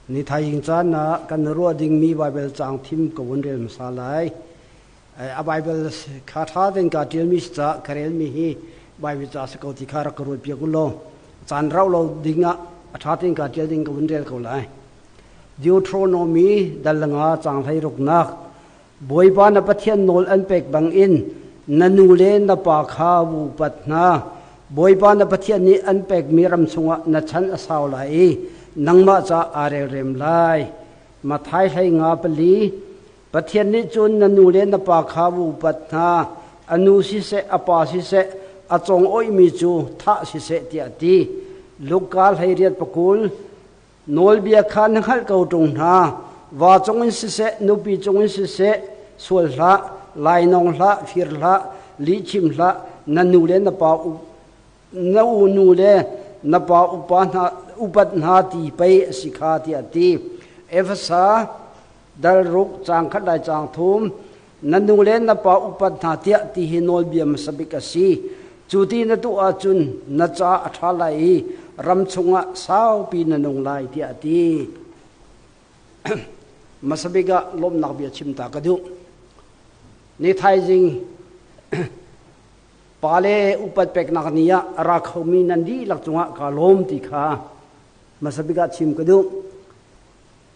Ni thaizing caan ah kan ruah dingmi Baibal caang thim ka vun rel hmasa lai. A Baibal kha ṭha tein kaa ṭialmi si caah ka relmi hi Baibal ca a si ko ti kha rak ka ruatpiak u law caan rauh lo ding ah a ṭha tein kaa ṭial ding ka vun rel ko lai. Deuteronomy dal nga caang 16nak Bawipa na Pathian nawl an pek bangin na nu le na pa kha upat hna. Bawipa na Pathian nih an pekmi ram chungah na chan a sau lai i nangmah ca aa relrem lai. Matthai 54 Pathian nih cun na nu le na pa kha upat hna. A nu siseh, a pa siseh, a congoihmi cu thah siseh tiah a ti. Luka 18 Nawlbia kha na hngalh ko ṭung hna. Va cungin siseh, nupi cungin siseh, sual hlah, lainawng hlah, fir hlah, lihchim hlah, na nu le na pa na u nu le na pa upa hna upat hna ti pei a si kha tiah a ti. Efesa dal ruk caang khat lai caang thum na nu le na pa upat hna tiah ti hi nawlbia hmasa bik a si. Cu ti na tuah ahcun na ca a ṭha lai i ram chungah saupi na nung lai tiah a ti. Hmasa bik ah lawmhnak bia chim ta ka duh. Ni thaizing pale upat peknak ni ah a ra khomi nan dihlak cungah kaa lawm ti kha hmasa bik ah chim ka duh.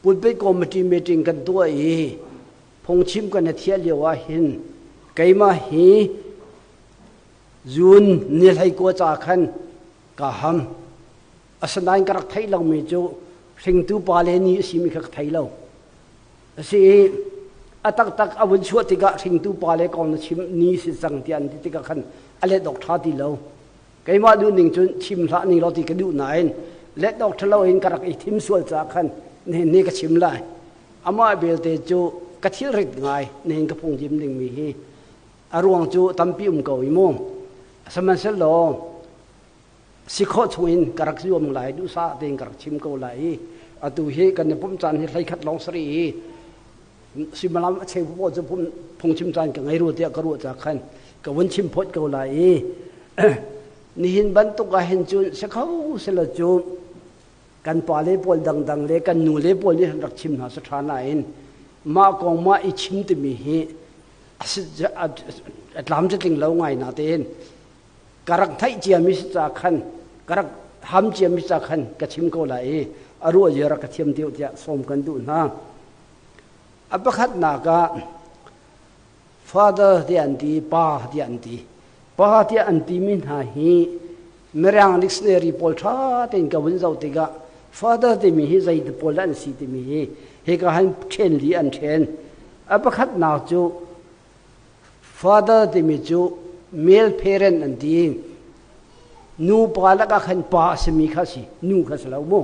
Pulpit committee meeting kan tuah i phungchim kan i thiah lio ah hin keimah hi June ni 19 ca khan ka ham. Asinain ka rak theih lomi cu hringtu pale ni a simi kha ka thei lo. A si i a taktak a vun chuah tikah hringtu pale kong na chim ni si cang tiah an ti tikah khan a let awk ṭha ti lo. Keimah duh ning cun chim hlah ning law ti ka duh nain let awk ṭhalo in ka rak i thim sual caah khan nihin ni ka chim lai. Amah belte cu ka thilrit ngai nihin ka phungchim dingmi hi a ruang cu tampi um ko i mu. Sihmanhsehlaw si khawh chungin ka rak zuam lai duhsah tein ka rak chim ko lai i atu hi kan i pumh caan hi 11 lawng sari i suimilam a cheu paoh cu phungchim caan ka ngei rua tiah ka ruah ca khan ka vun chim phawt ko lai i nihin bantuk ah hin cun si kho selaw cu kan pale pawl dangdang le kan nu le pawl nih rak chim hna sa ṭha nain mah kong mah i chim timi hi a tlam tling lo ngai na tein ka rak theih ciami si ca khan ka rak ham ciami ca khan ka chim ko lai i a ruah zia rak ka thiam deuh tiah sawm kan duh hna. A pakhatnak ah father tiah an ti, pa tiah an ti. Pa tiah an timi hna hi Mirang dictionary pawl ṭha tein ka vun zoh tikah father timi hi zei pawl dah an si timi hi hika han ṭhen li an ṭhen. A pakhatnak cu father timi cu male parent an ti. Nu pa lakah khan pa a simi kha a si, nu kha si lo mu.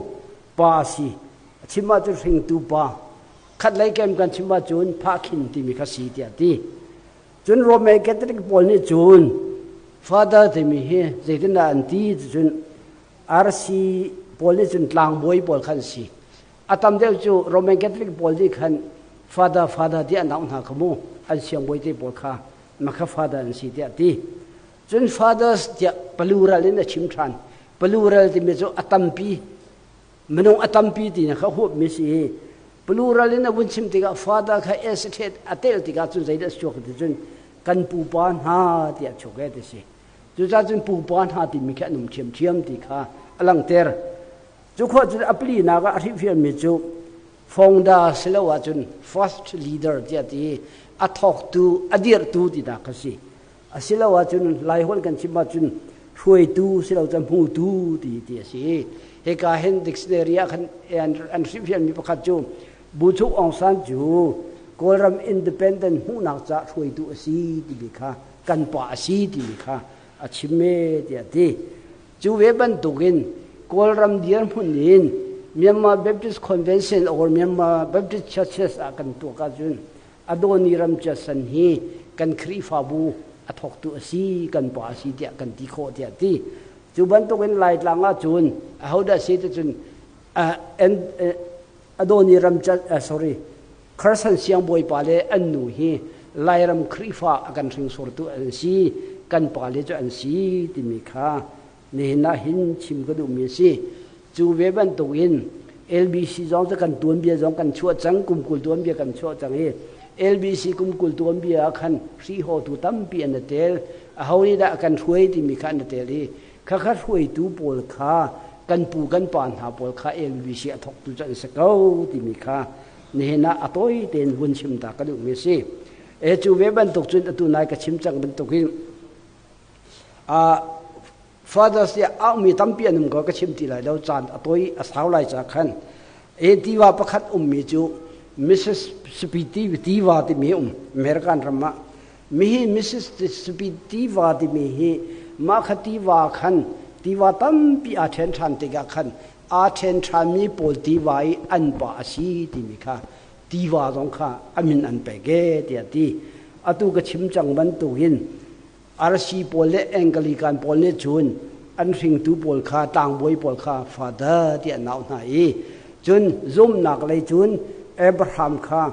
Pa a si. A chim ahcun hringtu pa. Khatlei kem kan chim ahcun phahkhin timi kha si tiah ti. Cun Roman Catholic pawl nih cun father timi hi zeitindah an ti cun RC pawl nih cun tlangbawi pawl khan si. A tam deuh cu Roman Catholic pawl nih khan father father tiah an auh hna kha mu an siangbawi te pawl kha makha father an si tiah ti. Cun fathers tiah plural in a chim ṭhan. Plural timi cu a tampi minung a tampi ti na kha huapmi si i plural in a vun chim tikah father kha s a a tel tikah cun zeidah chuak ti cun kan pupa hna tiah chuak e ti si cucaah cun pupa hna timi khi an um ṭhiamṭhiam ti kha a langhter cu khua cun a palinak ah a hrihfianmi cu founder silo ahcun first leader tiah ti a thawktu a dirhtu ti dah kha si asilo ahcun Laiholh kan chim ahcun hruaitu silo cun hmutu ti ti a si. Hika hin dictionary ah khan an hrimhrianmi pakhat cu Buchuk Aung San cu Kawlram independent hmuhnak ca hruaitu a si timi kha kan pa a si timi kha a chim e tiah a ti. Cu ve bantukin Kawlram dirhmun in Myanmar Baptist Convention or Myanmar Baptist Churches ah kan tuak ahcun Adoniram Judson hi kan Khrihfabu a thawktu a si, kan pa a si tiah kan ti khawh tiah a ti. Cu bantukin Laitlang ahcun ahodah si ti cun Adoniram sorry Carson siangbawipa le an nu hi Lairam Khrihfa a kan hringsortu an si, kan pale cu an si timi kha nihin ah hin chim ka duhmi a si. Cu ve bantukin LBC zong cu kan tuanbia zong kan chuah cang, kum 20 tuanbia kan chuah cang i LBC kum 20 tuanbia ah khan hrihhawtu tampi an i tel. Aho nih dah a kan hruai timi kha an i tel i khakha hruaitu pawl kha kan pu kan pa hna pawl kha LBC a thawktu cu an si ko timi kha nihin ah a tawi tein vun chim ta ka duhmi a si. E cu ve bantuk cun atu nai ka chim cang bantukin Fathers tiah aumi tampi an um ko ka chim ti lai lo caan a tawi a sau lai ca khan e tiva pakhat ummi cu Mississippi tiva timi um American ram ah mihi Mississippi tiva timi hi mah kha tiva khan tiva tampi aa ṭhen ṭhan tikah khan aa ṭhen ṭhanmi pawl tiva i an pa a si timi kha tiva zong kha a min an pek e tiah ti atu ka chim cang bantukin Arsi pawl le Anglican pawl nih cun an hringtu pawl kha tlangbawi pawl kha father tiah an auh hna i cun zumhnak lei cun Abraham kha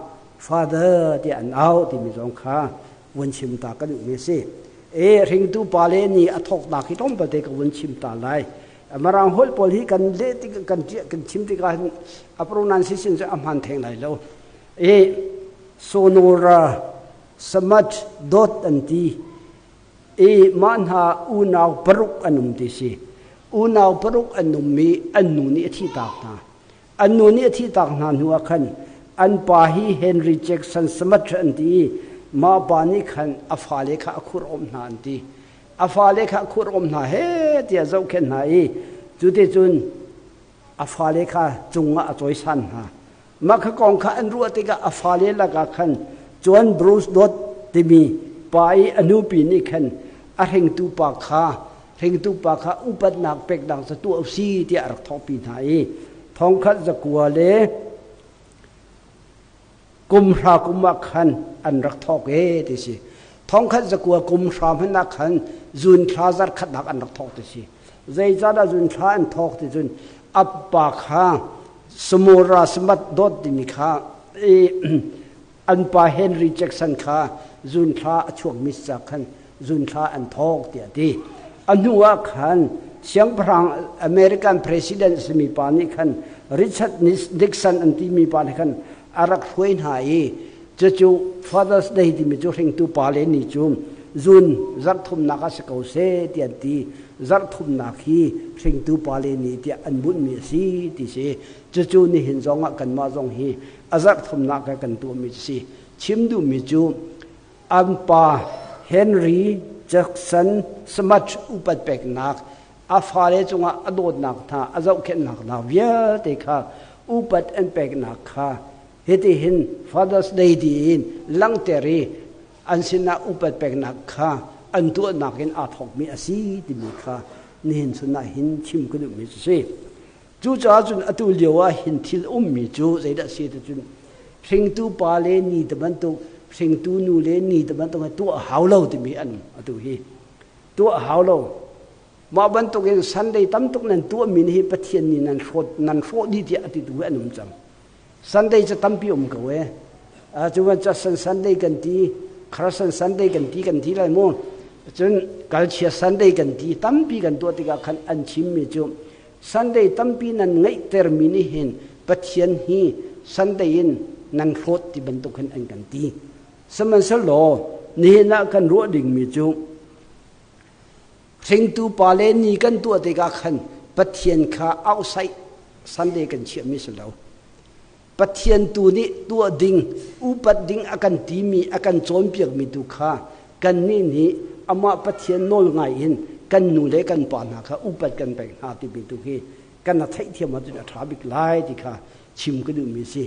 father tiah an auh timi zong kha vun chim ta ka duhmi a si. E hringtu pale nih a thawknak hi tlawmpalte ka vun chim ta lai. Mirang holh pawl hi kan leh tik kan kan chim tikah hin a pronunciation cu a hmaan theng lai lo. E Sonora Samat dawt an ti i mah hna unau paruk an um ti si. Unau paruk an um i an nu nih a thihtak hna. An nu nih a thihtak hna hnu ah khan an pa hi Henry Jackson Samat an ti i mah pa nih khan a fale kha a khurh-awmh hna an ti. A fale kha a khurh-awmh hna he tiah zohkhenh hna i cuticun a fale kha cungah a cawisan hna. Mah kha kong kha an ruah tikah a fale lakah khan John Bruce Dot timi pa i a nupi nih khan a hringtu pa kha hringtu pa kha upatnak peknak cu tuah u si tiah a rak thawhpi hna i thongkhat zakua le kum hra kum ah khan an rak thawk e ti si. Thongkhat zakua kum hra hmanh ah khan zun thla zarkhatnak an rak thawk ti si. Zeicahdah zun thla an thawk ti cun a pa kha Samora Smart dawt timi kha i an pa Henry Jackson kha zun thla a chuakmi ca khan zun thla an thawk tiah a ti. A hnu ah khan siangpahrang American president simi pa nih khan Richard Nixon an timi pa nih khan a rak hruai hna i cucu Father's Day timi cu hringtu pale ni cu zun zarh thumnak ah si ko seh tiah an ti. Zarh thumnak hi hringtu pale ni tiah an bunhmi a si ti si. Cucu nihin zong ah kanmah zong hi a zarh thumnak ah kan tuahmi a si. Chim duhmi cu an pa Henry Jackson Smart upat peknak a fale cungah a dawtnak hna a zohkhenhnak hna vialte kha upat an peknak kha hitihin Father's Day tiin langhter i an sinah upat peknak kha an tuahnak in aa thawkmi a si timi kha nihin chun ah hin chim ka duhmi cu si. Cucaah cun atu lio ah hin thil ummi cu zeidah si ti cun hringtu pa le ni te bantuk hringtu nu le ni te bantuk tuah hau lo timi an atu hi tuah hau lo mah bantukin Sunday tam tuk nan tuahmi hi Pathian nih nan hrawt nan hrawh dih tiah a ti tu an um cang Sunday cu tampi um ko e. Cu ban Chasan Sunday kan ti, Kharsan Sunday kan ti kan ti lai mu. Cun kalchia Sunday kan ti tampi kan tuah tikah khan an chimmi cu Sunday tampi nan ngeihtermi nih hin Pathian hi Sunday in nan hlawt ti bantuk hin an kan ti. Sihmanhsehlaw nihin ah kan ruah dingmi cu hringtu pa le ni kan tuah tikah khan Pathian kha outside Sunday kan chiahmi si lo. Pathian tu nih tuah ding, upat ding a kan timi, a kan cawnpiakmi tu kha kannih nih amah Pathian nawl ngai in kan nu le kan pa hna kha upat kan pek hna timi tu hi kan a theihthiam ahcun a ṭha bik lai ti kha chim ka duhmi a si.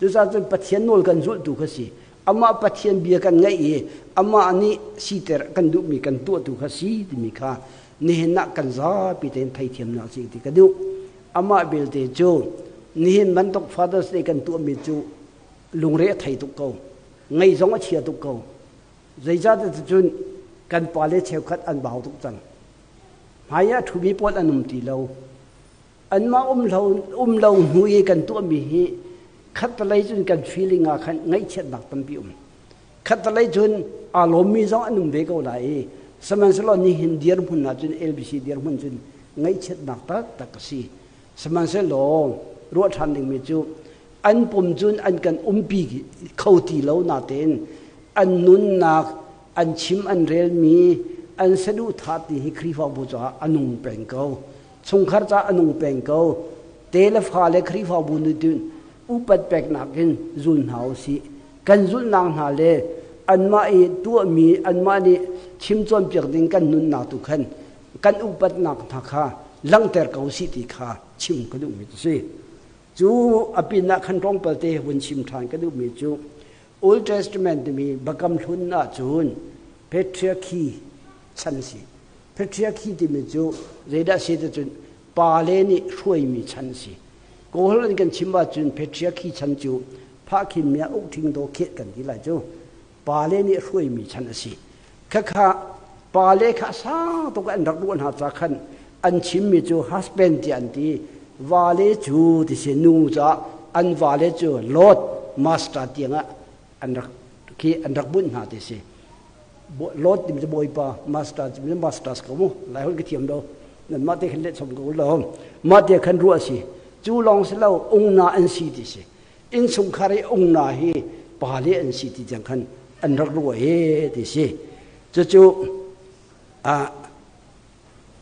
Cucaah cun Pathian nawl kan zulh tu kha si. Amah Pathian bia kan ngaih i amah nih siter kan duhmi kan tuahtu kha si timi kha nihin ah kan zapi tein theithiamnak si ti ka duh. Amah belte cu nihin bantuk Father's Day kan tuahmi cu lungre a thei tuk ko. Ngaih zong a chia tuk ko. Zeicahtiah cun kan pale cheukhat an bau tuk cang. Hmai ah ṭhumi pawl an um ti lo. Anmah um lo, um lo hnu i kan tuahmi hi khattalei cun kan feeling ah khan ngaihchiatnak tampi um. Khattalei cun aa lawmmi zong an um ve ko lai i sihmanhsehlaw nihin dirhmun ah cun LBC dirhmun cun ngaihchiatnak taktak a si. Sihmanhsehlaw. ruah ṭhan dingmi cu an pum cun an kan umpi kho ti lo natein an nunnak an chim an relmi an saduhthah ti hi Khrihfabu caah a nung peng ko. Chungkhar caah a nung peng ko. Te le fa le Khrihfabu nih cun upat peknak in zul hna u sih. Kan zulhnak hna le anmah i tuahmi anmah nih chim cawnpiak ding kan nunnak tu khan kan upatnak hna kha langhter ko sih ti kha chim ka duhmi cu si. Cu a pinah khan tlawmpal te vun chim ṭhan ka duhmi cu Old Testament timi Biakam Hlun ahcun patriarchy chan si. Patriarchy timi cu zeidah si ti cun pale nih hruaimi chan si. Kawl an kan chim ahcun patriarchy chan cu phahkhin mia uk ṭhing daw kheh kan ti lai cu. Pale nih hruaimi chan a si. Khakha pale kha sang tuk an rak ruah hna ca khan an chimmi cu husband tiah an ti. Vale cu ti si nu caah an vale cu Lord master tiangah an rak khi an rak bunh hna ti si. Lord timi cu bawipa master timi masters ko mu lai hol ka thiam lo nan mah te khan leh chom ko lo mah te khan ruah si cu lawng si lo ungna an si ti si innchungkhar i ungna hi pale an si ti tiang khan an rak ruah he ti si cucu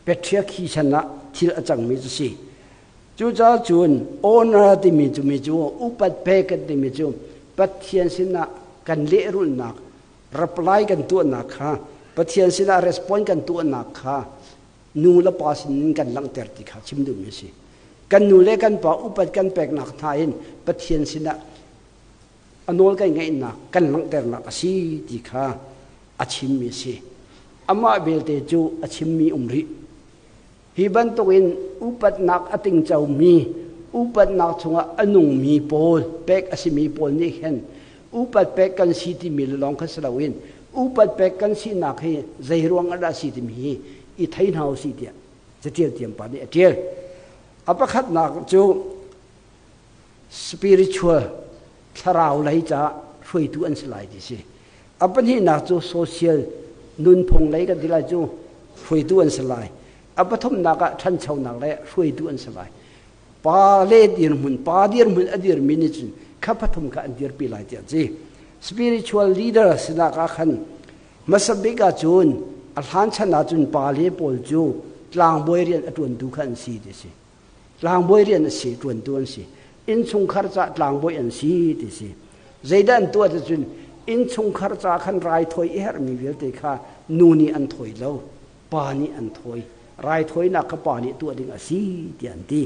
patriarchy chan ah thil a cangmi cu si cucaah cun honor timi cu mi cu upat pe kan timi cu Pathian sinah kan lehrulhnak reply kan tuahnak kha Pathian sinah response kan tuahnak kha nu le pa sinin kan langhter ti kha chim duhmi a si. Kan nu le kan pa upat kan peknak hna in Pathian sinah a nawl kan ngeihnak kan langhternak a si ti kha a chimmi a si. Amah belte cu a chimmi um rih. Hi bantukin upatnak a tingcomi, upatnak chungah a nungmi pawl, pek a simi pawl nih hin upat pek kan si timi lawng kha si loin upat pek kan sinak hi zei ruang ah dah si timi hi i thei hna usih tiah catial thiam pa nih a tial. A pakhatnak cu spiritual thlarau lei caah hruaitu an si lai ti si. A pahnihnak cu social nunphung lei kan ti lai cu hruaitu an si lai. A pathumnak ah ṭhanchonak le hruaitu an si lai. Pa le dirhmun, pa dirhmun a dirmi nih cun kha pathum kha an dirpi lai tiah ci. Spiritual leader sinak ah khan hmasa bik ah cun a hlan chan ah cun pa le pawl cu tlangbawi rian a ṭuantu kha an si ti si. Tlangbawi rian a si, ṭuantu an si. Innchungkhar caah tlangbawi an si ti si. Zeidah an tuah ticun innchungkhar caah khan raithawi i herhmi vialte kha nu nih an thawi lo, pa nih an thawi. Raithawinak kha pa nih tuah ding a si tiah an ti.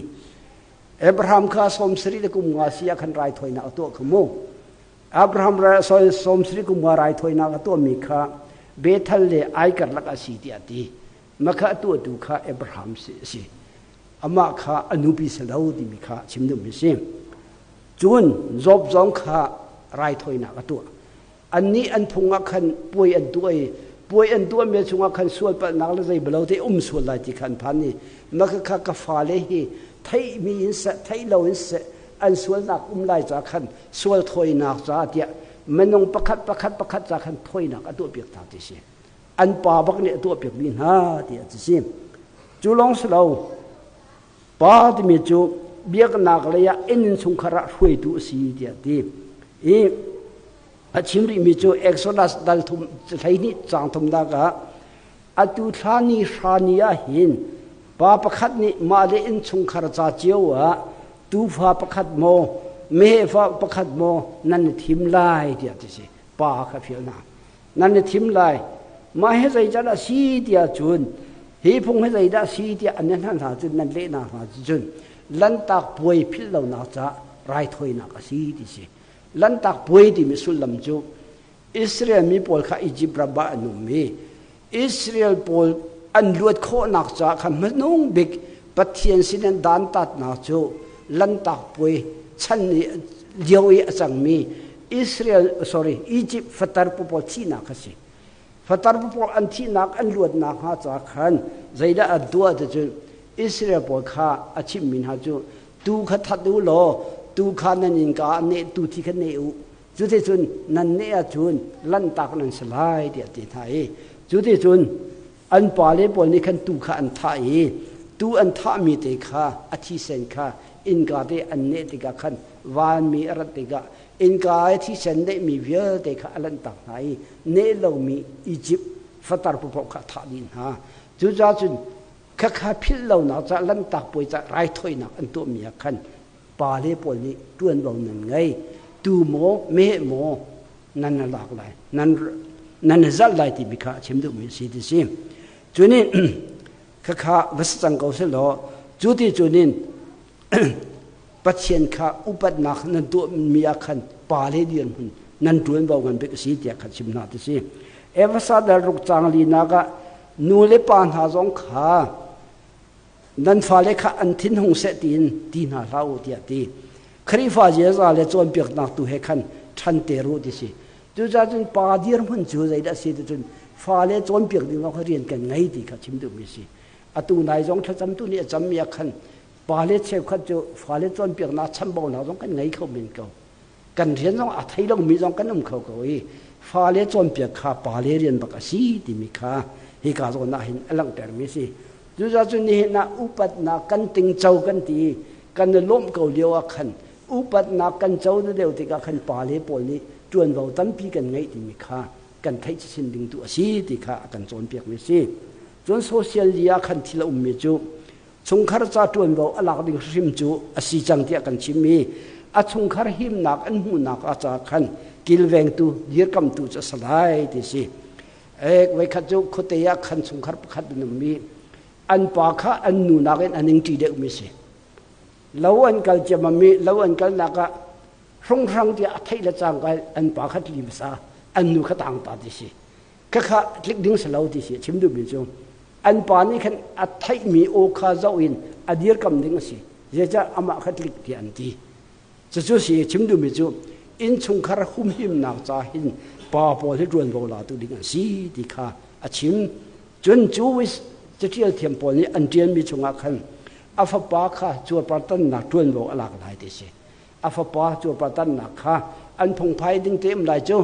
Abraham kha sawm sarih le kum nga si ah khan raithawinak a tuah kha mu. Abraham sawm sarih kum nga raithawinak a tuahmi kha Bethel le Ai karlak a si tiah a ti. Makha a tuahtu kha Abraham a si. Amah kha a nupi si lo timi kha chim duhmi a si. Cun Job zong kha raithawinak a tuah. Annih an phung ah khan puai an tuah i puai an tuahmi chungah khan sualpalhnak le zei balo te um sual lai ti kha an phan i maka kha ka fale hi theihmi in seh theih lo in seh an sualnak um lai ca khan sual thawinak ca tiah minung pakhat pakhat pakhat ca khan thawinak a tuahpiak hna ti si. An pa bak nih a tuahpiak dih hna ti a si. Cu lawng si lo, pa timi cu biaknak lei ah inn innchungkhar ah hruaitu a si tiah a ti. I a chim rihmi cu Exodus dal thum 12 caang thumnak ah atu thla ni hra ni ah hin pa pakhat nih mah le innchungkhar ca cio ah tuufa pakhat maw meheh pakhat maw nan i thim lai tiah ti si pa kha fial hna Nan i thim lai. Mah hi zeidah a si tiah cun hi phung hi zeidah a si tiah an hal hna cun nan lehnak hna cun Lantak puai philh lonak caah raithawinak a si ti si. Lantak puai timi sullam cu Israel mi pawl kha Egypt ram ah an um i Israel pawl an luat khawhnak caah kha hmanung bik Pathian sin an dantatnak cu Lantak puai chan i lio i a cangmi Israel sorry Egypt fatar pawl thihnak a si. Fatar pawl an thihnak an luatnak hnga ca khan zeidah an tuah ti cun Israel pawl kha a chimmi hna cu tu kha that u law tu kha nan innka ah neh tu thi kha neh u cuticun nan neh ahcun lanhtak nan si lai tiah a ti hna i cuticun an pale pawl nih khan tu kha an thah i tu an thahmi te kha a thisen kha innka te an neh tikah khan vanmi a rat tikah innka i thisen nehmi vialte kha a lanhtak hna i neh lomi Izipt fatar paoh kha a thah dih hna. Cucaah cun khakha philh lonak ca lanhtak puai ca raithawinak an tuahmi ah khan pale pawl nih ṭuanvo nan ngei. Tu maw meh maw nan lak lai nan nan zalh lai timi kha a chim duhmi a si ti si. Cu nih khakha va si cang ko selaw cu ti cunin Pathian kha upatnak nan tuahmi ah khan pale dirhmun nan ṭuanvo ngan bik a si tiah kha chim hna ti si. Efesa dal ruk caang linak ah nu le pa hna zong kha nan fale kha an thin hung seh tiin ti hna hlah u tiah ti. Khrihfa ziaza le cawnpiaknak tu he khan ṭhan te ru ti si. Cucaah cun pa dirhmun cu zeidah a si ti cun fale cawnpiak ding lawng kha rian kan ngei ti kha chim duhmi a si. Atu nai zong thlacamtu nih a cammi ah khan pale cheukhat cu fale cawnpiaknak chambaunak zong kan ngei kho men ko. Kan rian zong a thei lomi zong kan um kho ko i fale cawnpiak kha pale rian bak a si timi kha hika zawn ah hin a langhtermi a si. Cucaah cun nihin ah upatnak kan tingco kan ti i kan i lawmh ko lio ah khan upatnak kan co deuh tikah khan pale pawl nih ṭuanvo tampi kan ngeih timi kha kan theih chinchin ding tu a si ti kha a kan cawnpiakmi a si. Cun social li ah khan thil a ummi cu chungkhar ca ṭuanvo a lak ding hrim cu a si cang tiah kan chim i a chungkhar himnak an hmuhnak a ca khan kilvengtu dirkamtu cu a si lai ti si. Ek voikhat cu khuate ah khan chungkhar pakhat an um i an pa kha an nu nakin an ing ṭi deuhmi si. Lo an kal ciammam i lo an kalnak ah hrunghrang tiah a theih le cangka an pa kha tli hmasa an nu kha tang ta ti si. Khakha tlik ding si lo ti si chim duhmi cu an pa nih khan a theihmi aw kha zoh in a dirkam ding a si. Zeicah amah kha tlik tiah an ti. Cucu si chim duhmi cu innchungkhar humhimnak ca hin pa pawl hi ṭuanvo latu ding an si ti kha a chim. Cun cu caṭial thiam pawl nih an ṭialmi chungah khan a fapa kha cuarpar tannak ṭuanvo a lak lai ti si. A fapa cuarpar tannak kha an phungphai ding te um lai cu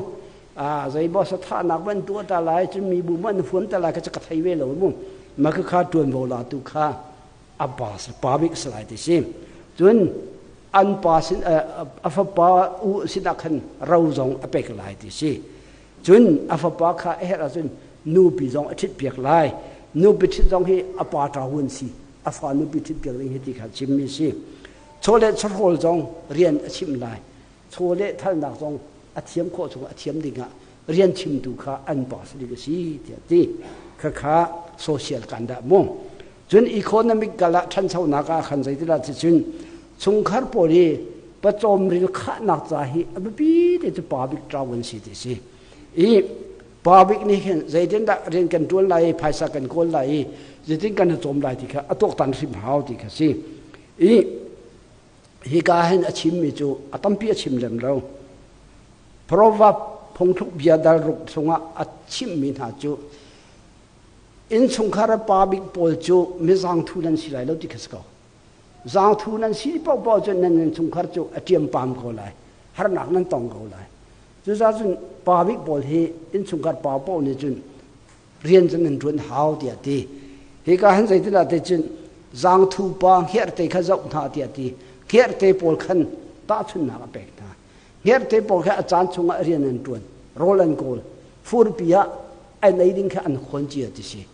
zeimaw sathahnak van tuah ta lai cun mibu man huam ta lai kha cu ka thei ve lo mu. Mah kha ṭuanvo latu kha a pa pa bik si lai ti si. Cun an pa sin a fapa u sinah khan ro zong a pek lai ti si. Cun a fapa kha a herh ahcun nupi zong a ṭhitpiak lai. Nupi ṭhit zong hi a pa ṭawun si. A fa nupi ṭhitpiak ding hi ti kha chimmi si. Chawleh chawhrawl zong rian a chimh lai. Chawleh thalnak zong a thiam khawh chung a thiam dingah rian chimtu kha an pa si ding a si tiah ti. Khakha social kan dah mu. Cun economic kal ah ṭhanchonak ah khan zeitilah cun chungkhar pawl hi pawcawmril khahnak ca hi a biapi te cu pa bik ṭau an si ti si. I pa bik nih hin zeitindah rian kan ṭuan lai i phaisa kan kawl lai i zeitin kan i cawm lai ti kha a tuaktan hrim hau ti kha si. I hika hin a chimmi cu a tampi a chim lem lo. Proverb phungthluk bia dal ruk chungah a chimmi hna cu Innchungkhar a pa bik pawl cu mizangthu nan si lai lo ti kha si ko. Zaangthu nan si paohpaoh cun nan innchungkhar cu a ṭiampam ko lai. Harnak nan tong ko lai. Cucaah cun pa bik pawl hi innchungkhar pa paoh nih cun rian cu nan ṭuan hau tiah ti. Hika hin zeitindah ti cun zaangthu pa hngerhte kha zoh hna tiah ti. Hngerhte pawl khan tahchunhnak a pek hna. Hngerhte pawl kha a caan chungah rian an ṭuan, rawl an kawl. Furpi ah an ei ding kha an khawn cia ti si.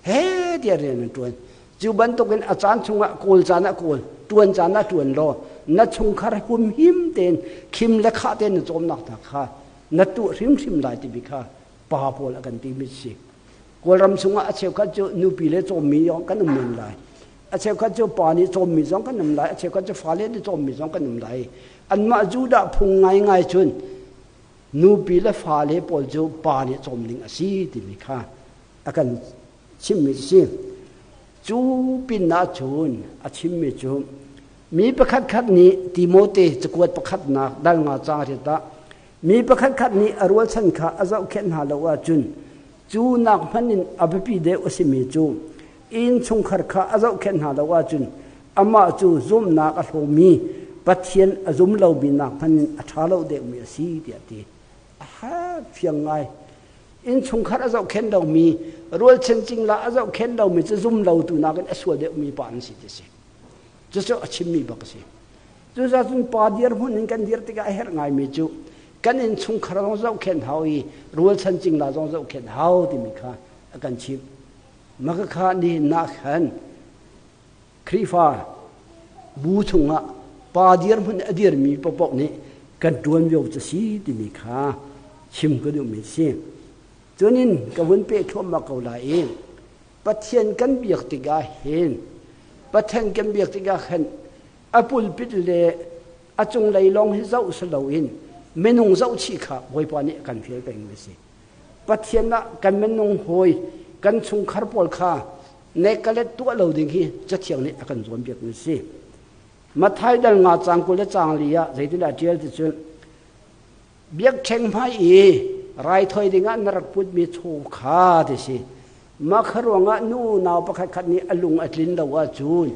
He tiah rian an ṭuan. Cu bantukin a caan chungah kawl caan ah kawl, ṭuan caan ah ṭuan law na chungkhar humhim tein khim le khah tein na cawmnak hna kha na tuah hrimhrim lai timi kha pa pawl a kan timi si. Kawlram chungah a cheukhat cu nupi le cawmmi zong kan um men lai. A cheukhat cu pa nih cawmmi zong kan um lai. A cheukhat cu fale nih cawmmi zong kan um lai. Anmah Judah phung ngaingai cun nupi le fale pawl cu pa nih cawm ding a si timi kha a kan chimmi a si. Cu pin ah cun a chimmi cu mi pakhatkhat nih Timote cakuat pakhatnak dal nga caang riat ah mi pakhatkhat nih a rualchan kha a zohkhenh hna lo ahcun cu nak hmanh in a biapi deuh a simi cu innchungkhar kha a zohkhenh hna lo ahcun amah cu zumhnak a hlawmi Pathian a zum lomi nak hmanh in a ṭha lo deuhmi a si tiah a ti. A fiang ngai. Innchungkhar a zohkhenh lomi, rualchan cingla a zohkhenh lomi cu zum lotu nakin a sual deuhmi pa an si ti si. Cucu a chimmi bak a si. Cucaah cun pa dirhmun in kan dir tikah a herh ngaimi cu kan innchungkhar zong zohkhenh hau i rualchan cingla zong zohkhenh hau timi kha a kan chimh. Maka kha nihin ah khan Khrihfa bu chungah pa dirhmun a dirmi paohpaoh nih kan ṭuan lio cu si timi kha chim ka duhmi a si. Cunin ka vun peh thluahmah ko lai i Pathian kan biak tikah hin Pathian kan biak tikah khan a pulpit le a cunglei lawng hi zoh si loin minung zoh chih kha Bawipa nih a kan fial pengmi a si. Pathian ah kan minung hawi kan chungkhar pawl kha nekalet tuah lo ding hi Cathiang nih a kan cawnpiakmi a si. Matthai dal nga caang 20 le caang li ah zeitindah a ṭial ti cun biakṭheng hmai i raithawi dingah na rak putmi chaw kha ti si. Mah kha ruangah nu nau pakhat khat nih a lung a tlin lo ahcun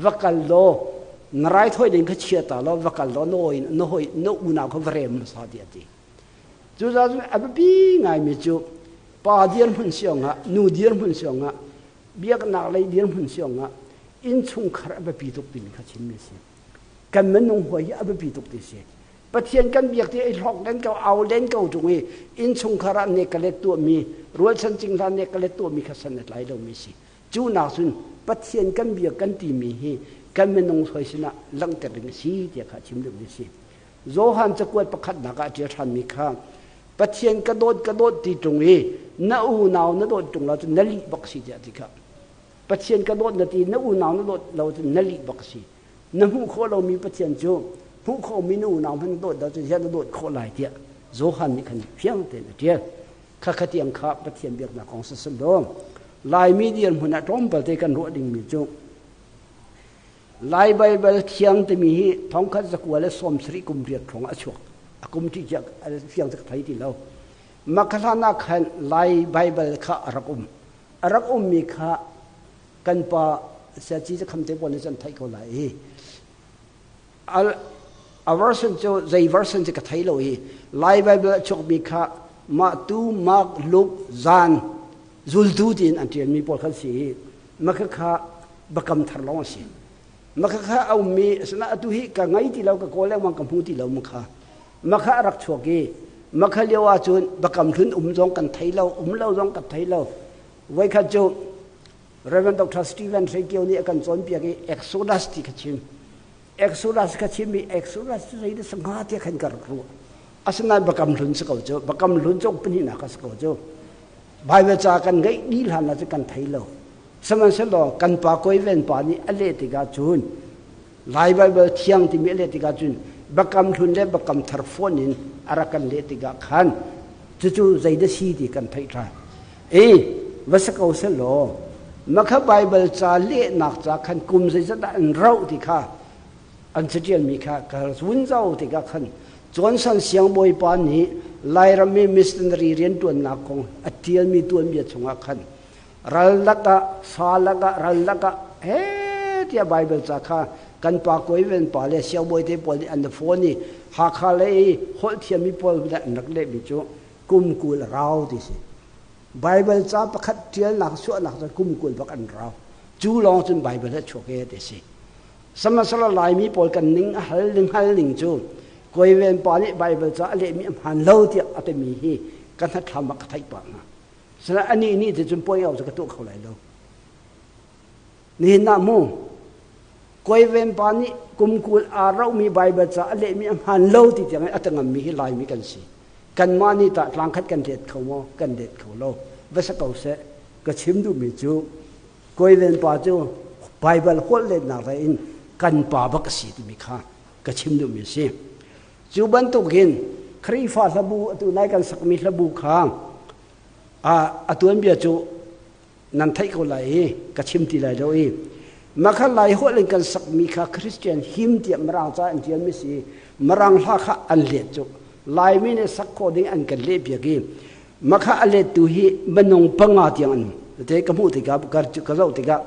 va kal law na raithawi ding kha chia ta law va kal law na hawi na hawi na unau kha va rem hmasa tiah a ti. Cucaah cun a biapi ngaimi cu pa dirhmun siangah nu dirhmun siangah biaknak lei dirhmun siangah innchungkhar a biapi tuk timi kha chimmi a si. Kan minung hawi hi a biapi tuk ti si. Pathian kan biak ti i hlawk len ko au len ko ṭung i innchungkhar ah nek ka let tuahmi rualchan cingla nek ka let tuahmi kha san a tlai lomi si. Cu nak cun Pathian kan biak kan timi hi kan minung hawi sinah langhter ding a si tiah kha chim duhmi a si. Johan cakuat pakhatnak ah a ṭial ṭhanmi kha Pathian ka dawt ka dawt ti ṭung i na unau na dawt ṭung lo cun na lih bak si tiah ti kha. Pathian ka dawt na ti na unau na dawt lo cun na lih bak si. Na hmuh khawh lomi Pathian cu hmuh khawhmi na unau hmanh na dawt lo cun ziah na dawt khawh lai tiah Johan nih khan fiang tein a ṭial. Kha kha tiang kha Pathian biaknak kong si law Laimi dirhmun ah tlawmpal te kan ruah dingmi cu Lai Baibal Thiang timi hi thongkhat zakua le 70 kum riat hrawng a chuak. A kum ṭi ciah fiang cu ka thei ti lo. Mah kha hlan ah khan Lai Baibal kha a rak um. A rak ummi kha kan pa Siaci Cakham te pawl nih cun theih ko lai i a version cu zei version cu ka thei lo i Lai Baibal a chuakmi kha mah tu Mark Luke Zan zultu tiin an ṭialmi pawl khan si i mah kha biakam thar lawng a si. Mah kha a ummi asinain atu hi ka ngei ti lo ka kawl lengmang ka hmu ti lo ma kha. Mah kha a rak chuak i mah kha lio ahcun biakam hlun um zong kan thei lo um lo zong kan thei lo. Voikhat cu Reverend Dr. Stephen Hreikio nih a kan cawnpiak i Exodus ti kha chim. Exodus kha chim i Exodus cu zei dah hnga tiah khan ka rak ruah. Asinain biakam hlun si ko cu biakam hlun cu pahnihnak a si ko cu. Baibal ca kan ngeih dih hlan ah cun kan thei lo. Sihmanhsehlaw kan pa Kawiven pa nih a leh tikah cun Lai Baibal thiang timi a leh tikah cun biakam hlun le biakam thar fonh in a rak kan leh tikah khan cucu zeidah si ti kan theih ṭhan. E va si ko sehlaw makha Baibal ca lehnak ca khan kum zeizat dah an rauh ti kha an caṭialmi kha ka vun zoh tikah khan Johnson siangbawipa nih Lairam i missionary rianṭuannak kong a ṭialmi tuanbia chungah khan ral lakah fa lakah ral lakah he tiah Baibal ca kha kan pa Kawiven pa le siangbawi te pawl nih an phone i Hakha lei holh thiammi pawl nih an rak lehmi cu kum 20 rau ti si. Baibal ca pakhat ṭialnak suahnak cu kum 20 bak an rau. Cu lawng cun Baibal a chuak e ti si. Sihmanhsehlaw Laimi pawl kan ning a hal ning hal ning cu Kawiven pa nih Baibal ca a lehmi a hmaan lo tiah a timi hi ka hnathlam ah ka theih pah hna. Sinain anih nih ti cun puai cu ka tuah kho lai lo. Nihin ah mu Kawiven pa nih kum 20 aa rohmi Baibal ca a lehmi a hmaan lo ti tiang in a tangammi hi Laimi kan si. Kanmah nih tah tlangkhat kan let kho maw? Kan let kho lo. Va si ko seh. Ka chim duhmi cu Kawiven pa cu Baibal holh letnak lei in kan pa bak a si timi kha ka chim duhmi a si. Cu bantukin Khrihfa hlabu atu nai kan sakmi hlabu kha a tuanbia cu nan theih ko lai i ka chim ti lai lo i makha lai holh in kan sakmi kha Christian hymn tiah Mirang ca an ṭialmi si Mirang hla kha an let cu Laimi nih sak khawh ding an kan lehpiak i Makha a lettu hi minung panga tiang an um. Te ka hmuh tikah ka zoh tikah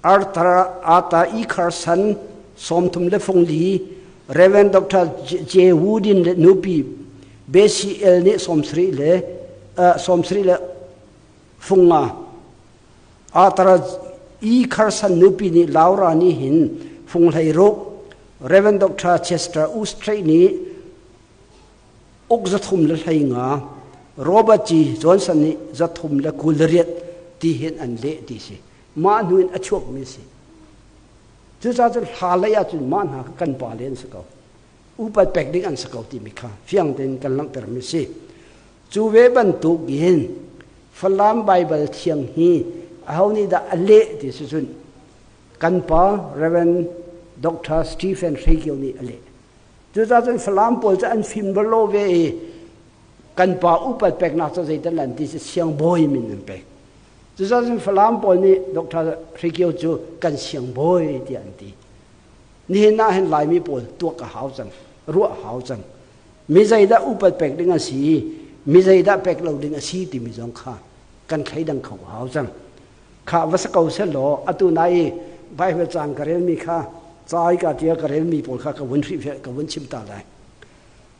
Arthur Ata E. Carson 34 Reverend Dr. J. Woodin le nupi Bessie L nih 70 le 70 le funga Arthur E. Carson nupi nih Laura nih hin fung hlei ruk. Rev. Dr. Chester U. Strait nih uk 315, Robert G. Johnson nih 328 ti hin an leh ti si. Mah hnu in a chuakmi si. Cucaah cun hla lei ahcun mah hna kha kan pa le an si ko. Upat pek ding an si ko timi kha fiang tein kan langhtermi si. Cu ve bantuk in Falam Baibal thiang hi aho nih dah a leh ti si cun kan pa Reverend Dr. Stephen Hreikio nih a leh. Cucaah cun Falam pawl cu an fim lo ve i kan pa upat peknak cu zeitan an ti si siangbawi min an pek. Cucaah cun Falam pawl nih Dr. Hreikio cu kan siangbawi tiah an ti. Nihin ah hin Laimi pawl tuak a hau cang, ruah a hau cang. Mi zeidah upat pek ding a si, mi zeidah pek lo ding a si timi zong kha kan thleidang kho a hau cang. Kha va sa ko seh law atu nai i Bible caang ka relmi kha ca i ka ṭial ka relmi pawl kha ka vun hrihfiah ka vun chim ta lai.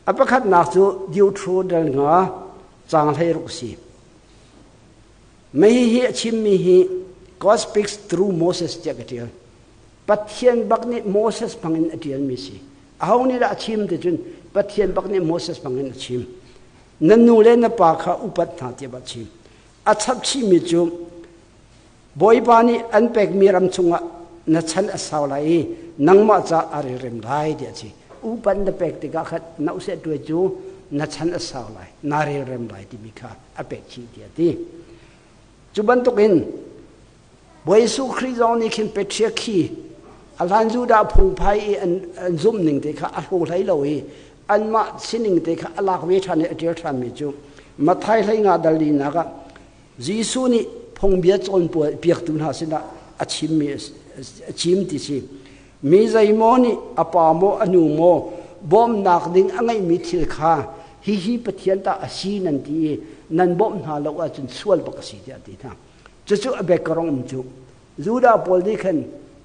A pakhatnak cu Deuteronomy nga caang 16 si. Mei hi a chimmi hi God speaks through Moses tiah ka ṭial. Pathian bak nih Moses hmangin a ṭialmi si. Aho nih dah a chim ti cun Pathian bak nih Moses hmangin a chim. Na nu le na pa kha upat hna tiah a chim. A chap chihmi cu Bawipa nih an pekmi ram chungah na chan a sau lai i nangmah ca a relrem lai tiah a chim. Upat na pek tikah khat na useh tuai cu na chan a sau lai, na relrem lai timi kha a pek chih tiah a ti. Cu bantukin Bawi Jesuh Khrih zong nih khin patriarchy a hlan Judah phungphai i an, an zumh ning te kha a hlo hlei lo i anmah sining te kha a lak ve ṭhan i a ṭial ṭhanmi cu Matthai hlei nga dal linak ah Jesuh nih phungbia cawnpiaktu hna sinah a chimmi a chim ti si. Mi zeimaw nih a pa maw a nu maw bawmhnak ding a ngeihmi thil kha hihi Pathian ta a si nan ti i nan bawmh hna lo ahcun sual bak a si tiah a ti hna. Cucu a background um cu. Judah pawl nih khan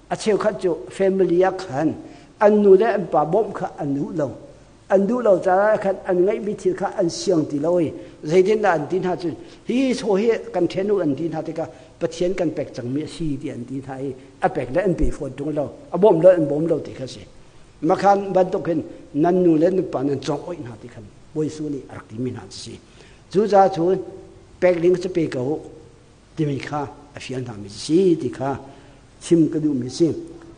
a cheukhat cu family ah khan an nu le an pa bawmh kha an duh lo. An duh lo caah khan an ngeihmi thil kha an siang ti lo i zeitindah an ti hna cun hi chaw hi kan ṭhen u an ti hna tikah Pathian kan pek cangmi a si ti an ti hna i a pek le an pe fawn ṭung lo. A bawm lo an bawm lo ti kha si. Makhan bantuk hin nan nu le nan pa nan cawk oih hna ti khan Bawi Jesuh nih a rak timi hna cu si. Cucaah cun pek ding cu pe ko u timi kha a fial hna mi si ti kha chim ka duhmi si.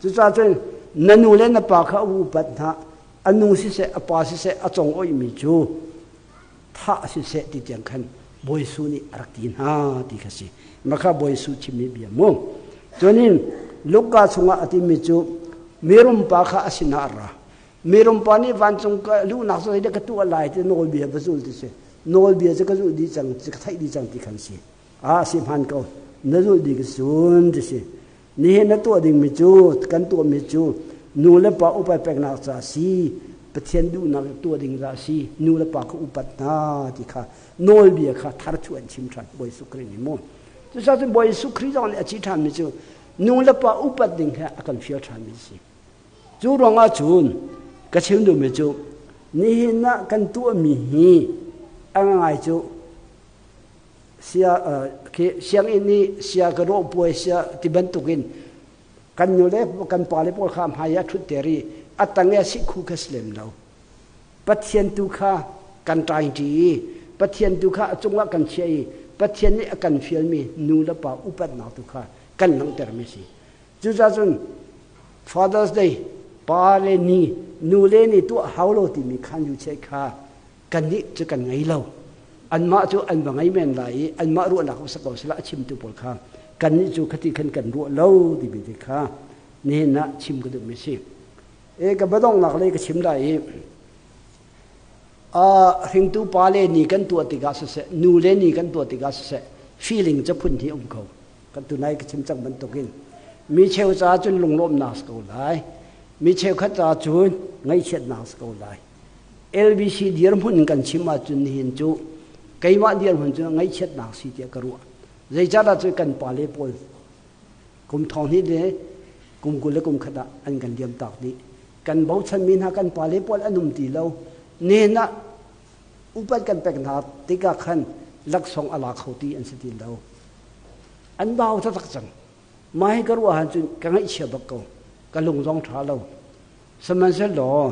Cucaah cun na nu le na pa kha a upat hna a nu siseh a pa siseh a cong oihmi cu thah siseh ti tiang khan Bawi Jesuh nih a rak ti hna ti kha si. Mah kha Bawi Jesuh chimmi bia mu. Cunin Luka chungah a timi cu mirum pa kha a sinah a ra. Mirum pa nih vancung ka luhnak cu zeidah ka tuah lai ti nawlbia va zul ti si. Nawlbia cu ka zulh dih cang, ka theih dih cang ti khan si. Ah si hmaan ko. Na zulh dih ka sun ti si. Nihin na tuah dingmi cu kan tuahmi cu nu le pa upat peknak ca si. Pathian duhnak tuah ding ca si. Nu le pa kha upat hna ti kha nawlbia kha tharchuah an chim ṭhan Bawi Jesuh Khrih nih mu. Cucaah cun Bawi Jesuh Khrih zong nih a ci ṭhanmi cu nu le pa upat ding he a kan fial ṭhanmi si. Cu ruangah cun ka chim duhmi cu nihin ah kan tuahmi hi a ngai cu sia sianginn i sia ka rawh puai sia ti bantukin kan nu le kan pa le pawl kha hmai ah ṭhutter i a tang i a sikhu kha si lem lo. Pathian tu kha kan ṭaingṭi i Pathian tu kha a cungah kan chiah i Pathian nih a kan fialmi nu le pa upatnak tu kha kan langhtermi a si. Cucaah cun Father's Day pa le ni nu le ni tuah hau lo timi khan yu che kha kannih cu kan ngei lo. Anmah cu an va ngei men lai i anmah ruahnak sa ko sila a chimtu pawl kha kannih cu khati khan kan ruah lo timi te kha nihin ah chim ka duhmi si. E ka badongnak lei ka chim lai i a hringtu pa le ni kan tuah tikah siseh nu le ni kan tuah tikah siseh feeling ca phun hi um ko. Kan tunai ka chim cang bantukin mi cheu caah cun lunglawmhnak si ko lai. Mi cheukhat caah cun ngaihchiatnak si ko lai. LBC dirhmun kan chim ahcun nihin cu keimah dirhmun cu ngaihchiatnak si tiah ka ruah. Zeicahdah cu kan pale pawl kum thong hnih le kum 20 le kum khat ah an kan liam tak dih. Kan bochanmi hna kan pale pawl an um ti lo. Nihin ah upat kan pek hna tikah khan laksawng a la kho ti an si ti lo. An bau taktak cang. Mah hi ka ruah ahcun ka ngaihchia bak ko. Ka lung zong ṭha lo. Sihmanhsehlaw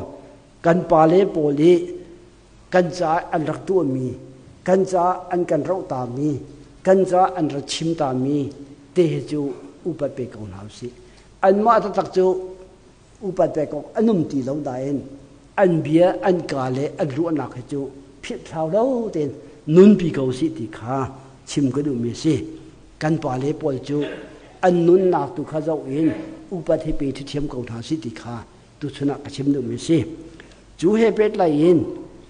kan pale pawl i kan caah an rak tuahmi, kan caah an kan rohtami, kan caah an rak chimtami te hi cu upat pe ko hna usih. Anmah taktak cu upat pek awk an um ti lo nain an bia an ka le an ruahnak hi cu philhthlau lo tein nunpi ko sih ti kha chim ka duhmi a si. Kan pale pawl cu an nunnak tu kha zoh in upat hi pe ṭhiam ko hna sih ti kha tuchun ah ka chim duhmi a si. Cu he pehtlai in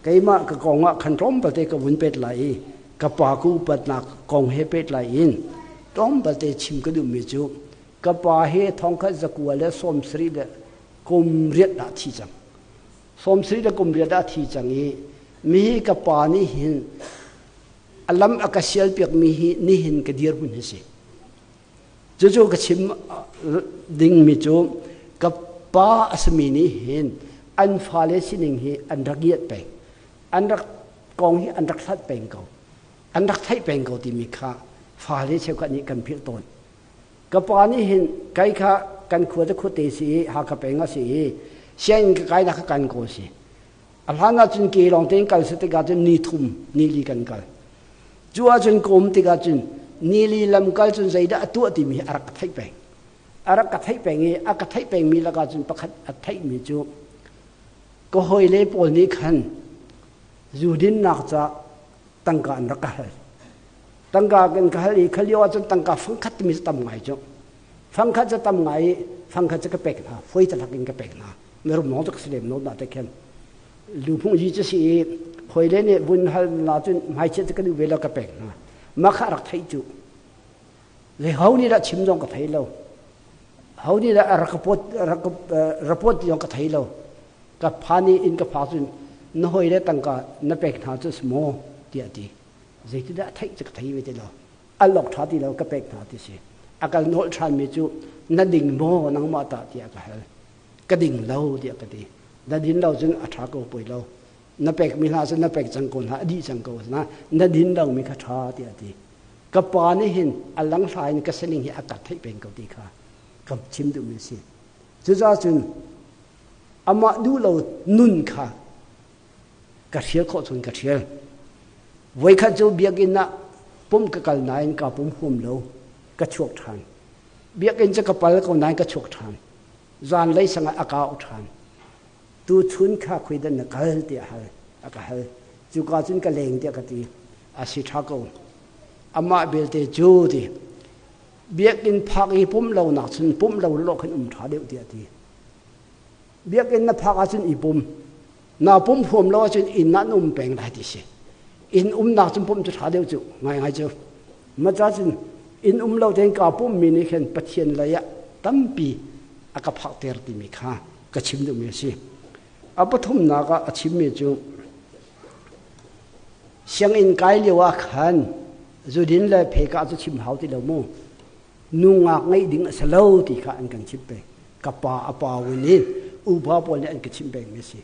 keimah ka kong ah khan tlawmpalte ka vun pehtlai i ka pa ka upatnak kong he pehtlai in tlawmpalte chim ka duhmi cu ka pa hi thongkhat zakua le 70 le kum riat dah thi cang. 70 le kum riat dah thi cang i mi ka pa nih hin a lam a ka sial piak mi hi nihin ka dirhmun hi si. Cucu ka chim dingmi cu ka pa a simi nih hin an fale sining hi an rak iat peng. An rak kong hi an rak hlat peng ko. An rak theih peng ko timi kha fale cheukhat nih kan philh tawn. Ka pa nih hin kai kha kan khua cu khuate si i Hakha peng a si i sianginn ka kainak kha kan kawl si. A hlan ahcun ke lawng tein kal si tikah cun ni thum ni li kan kal. Cu ahcun ka um tikah cun ni li lam kal cun zeidah a tuah timi hi a rak ka theih peng. A rak ka theih peng i a ka theih pengmi lakah cun pakhat a theihmi cu ka hawile pawl nih khan zu dinnak ca tangka an rak ka hal. Tangka kan ka hal i kha lio ahcun tangka fangkhat timi cu tam ngai cu. Fangkhat cu tam ngai i fangkhat cu ka pek hna. Foi talak in ka pek hna. Mirum lawng cu ka si lem lo na te khin. Luphung yi cu si i hawile nih vun hal na cun hmaichiat cu ka duh ve lo ka pek hna. Mah kha rak theih cu. Le ho nih dah chim zong ka thei lo. Ho nih dah rak report rak report ti zong ka thei lo. Ka phan i inn ka phak cun na hawile tangka na pek hna cu si maw tiah a ti. Zeitindah a theih cu ka thei ve ti lo. Al awk ṭha ti lo ka pek hna ti si. A kal nolh ṭhanmi cu na ding maw nangmah tah tiah ka hal. Ka ding lo tiah ka ti. Na din lo cun a ṭha ko poi lo. Na pekmi hna cu na pek cang ko hna, a dih cang ko hna. Na din lomi kha ṭha tiah a ti. Ka pa nih hin a langhla in ka sining hi a ka theih peng ko ti kha ka chim duhmi a si. Cucaah cun amah duh lo nun kha ka hrial khawh cun ka hrial. Voikhat cu biakinn ah pum ka kal nain kaa pum huam lo, ka chuak ṭhan. Biakinn cu ka pal ko nain ka chuak ṭhan. Zanlei sang ah a ka auh ṭhan. Tuchun kha khuidan na kal tiah hal, a ka hal. Cuka cun ka leng tiah ka ti. A si ṭha ko. Amah belte cu ti. Biakinn phak i pumh lo nak cun pumh lo lo khan um ṭha deuh tiah a ti. Biakinn na phak ahcun i pum. Na pum huam lo ahcun inn ah na um peng lai ti si. Inn umnak cun pumh cu ṭha deuh cu ngaingai cu. Maca cun inn um lo tein kaa pummi nih khin Pathian lei ah tampi a ka phakter timi kha ka chim duhmi a si. A pathumnak ah a chimmi cu sianginn kai lio ah khan zudin le pheka cu chim hau ti lo mu. Nungak ngeih ding a si lo ti kha an kan chimh peng. Ka pa a pa win in upa pawl nih an ka chimh pengmi a si.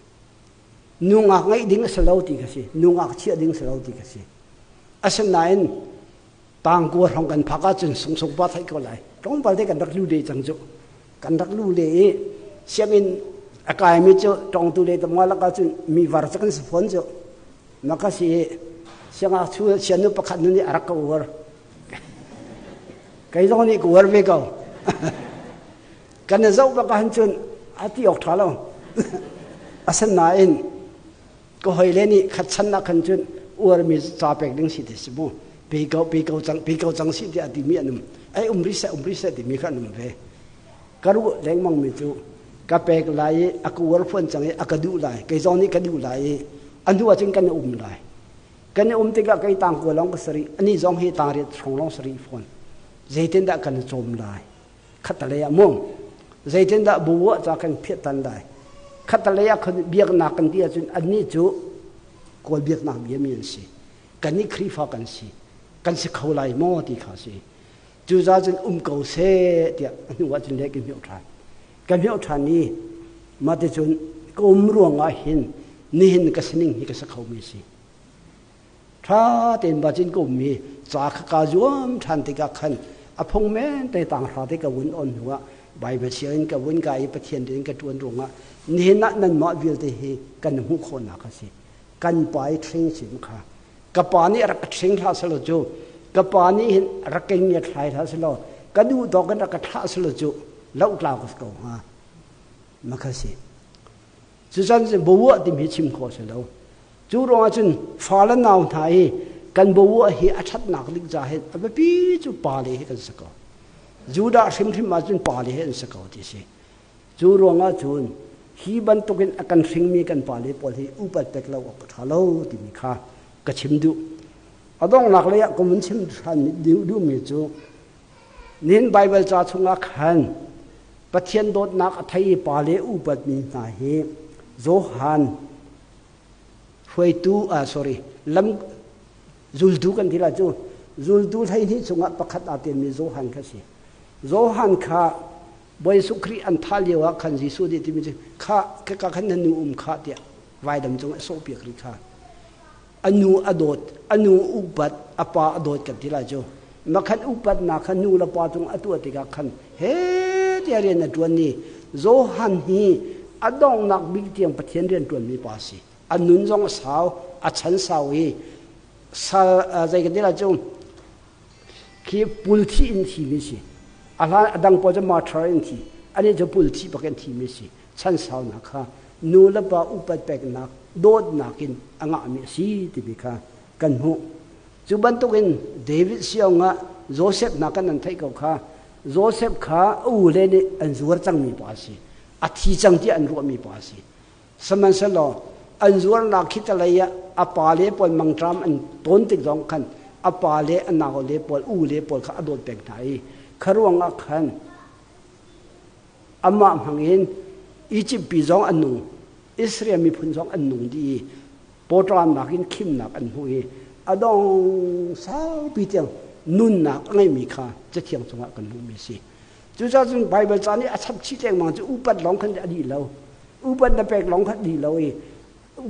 Nungak ngeih ding a si lo ti kha si. Nungak chiah ding a si lo ti kha si. Asinain tangkua hrawng kan phak ahcun sungsung pa theih ko lai. Tlawmpal te kan rak lu le cang cu. Kan rak lu le i sianginn a kaimi cu tawngtu le tamwa lakah cun mi var cu kan si fawn cu. Maka si siangngakchia sianu pakhat nu nih a rak ka uar. Kei zong nih ka uar ve ko. Kan i zoh bak ahhin cun a ti awk ṭha lo. Asinain ka hawile nih khat chan ah khan cun uarmi ca pek ding si ti si mu. Pe ko pe ko cang pe ko cang si tiah a timi an um. Ai um rih seh um rih seh timi kha an um ve. Ka ruah lengmangmi cu ka pek lai i a ka uar phuan cang i a ka duh lai kei zong nih ka duh lai i a hnu ahcun kan i um lai kan i um tikah kei tangkua lawng ka si rih anih zong hi tangriat hrawng lawng si rih fawn zeitindah kan i cawm lai khattalei ah mu zeitindah buah ca kan phiah tan lai khattalei ah biaknak kan ti ahcun annih cu kawl biaknak biami an si kannih Khrihfa kan si kan si kho lai maw ti kha si Cucaah cun um ko seh tiah a hnu ah cun le ka hmioh ṭhan. Ka hmioh ṭhan i mah ticun ka um ruangah hin nihin ka sining hi ka si khomi a si. Ṭha tein ba cun ka um i ca kha kaa zuam ṭhan tikah khan a phung men te tang hra te ka vun on hnuah Baibal sianginn ka vun kai i Pathian rian ka ṭuan ruangah nihin ah nanmah vialte hi kan hmuh khawhnak a si. Kan pa i ṭhing sim kha. Ka pa nih rak ka ṭhing hlah selaw cu, ka pa nih hin rak ka ngiat hlai hlah selaw, ka duh tawk in rak ka thlah selaw cu lohtlau ka si ko hnga. Makha si. Cucan bawuah timi hi chim khawh si lo. Cu ruangah cun fa le nau hna i kan bawuah hi a ṭhatnak ding ca hin a biapi cu pale hi kan si ko. Judah hrimhrim ah cun pale hi an si ko ti si. Cu ruangah cun hi bantukin a kan hringmi kan pale pawl hi upat pek lo awk a ṭha lo timi kha ka chim duh. A donghnak lei ah ka vun chim ṭhan duhmi cu nihin Baibal ca chungah khan Pathian dawtnak a thei i pale upatmi hna hi Johan hruaitu ah sorry lam zultu kan ti la cu zultu 12 chungah pakhat aa telmi Johan kha si. Johan kha Bawi Jesuh Khrih an thah lio ah khan Jesuh nih timi cu kha ka khan na nu um kha tiah vaidam cung a sawhpiak rih kha. A nu a dawt, a nu upat, a pa a dawt kan ti lai cu. Makhan upatnak kha nu le pa cung a tuah tikah khan he tiah rian a ṭuan i Johan hi a donghnak bik tiang Pathian rian ṭuanmi pa a si. A nun zong a sau, a chan sau i sal zei kan ti lai cu khi pulthi in thimi si. A hlan a dang pawl cu martyr in thi. Anih cu pulthi bak in thimi si. Chan saunak kha nu le pa upat peknak dawtnak in a ngahmi a si timi kha kan hmuh. Cu bantukin David siong ah Joseph hna kan an theih ko kha Joseph kha a u le nih an zuar cangmi pa a si. A thi cang tiah an ruahmi pa a si. Sihmanhsehlaw an zuarnak khi talei ah a pa le pawl mangṭam an tawn tik zong khan a pa le a nau le pawl u le pawl kha a dawt peng hna i kha ruangah khan amah hmangin Egypt pi zong an nung Israel miphun zong an nung dih i pawṭamnak in khimnak an hmuh i a dong saupi tiang nunnak a ngeimi kha Cathiang chungah kan hmuhmi a si. Cucaah cun Baibal ca nih a chap chih lengmang cu upat lawng khan a dih lo. Upat na pek lawng khan dih lo i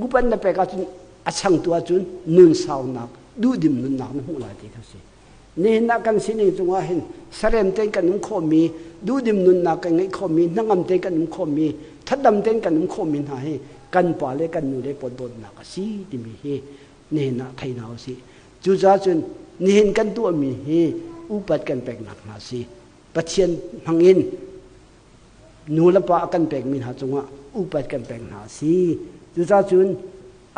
upat na pek ahcun a changtu ahcun nun saunak, duhdim nunnak na hmuh lai ti kha si. Nihin ah kan sining cungah hin sarem tein kan um khawhmi, duhdim nunnak kan ngeih khawhmi, hnangam tein kan um khawhmi, thadam tein kan um khawhmi hna hi kan pa le kan nu le pawl dawtnak a si timi hi nihin ah thei hna usih. Cucaah cun nihin kan tuahmi hi upat kan peknak hna a si. Pathian hmangin nu le pa a kan pekmi hna cungah upat kan pek hna a si. Cucaah cun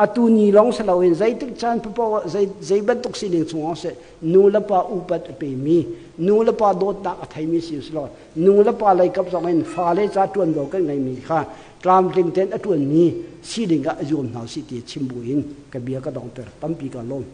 atu ni lawng si loin zeitik caan paoh zei, zei bantuk sining chungah seh nu le pa upat a pemi nu le pa dawtnak a theimi si law nu le pa lei kap zong in fale ca ṭuanvo kan ngeimi kha tlamtling tein a ṭuanmi sining ah a zuam hna usih ti chim bu in ka bia ka dongter tampi ka lawm.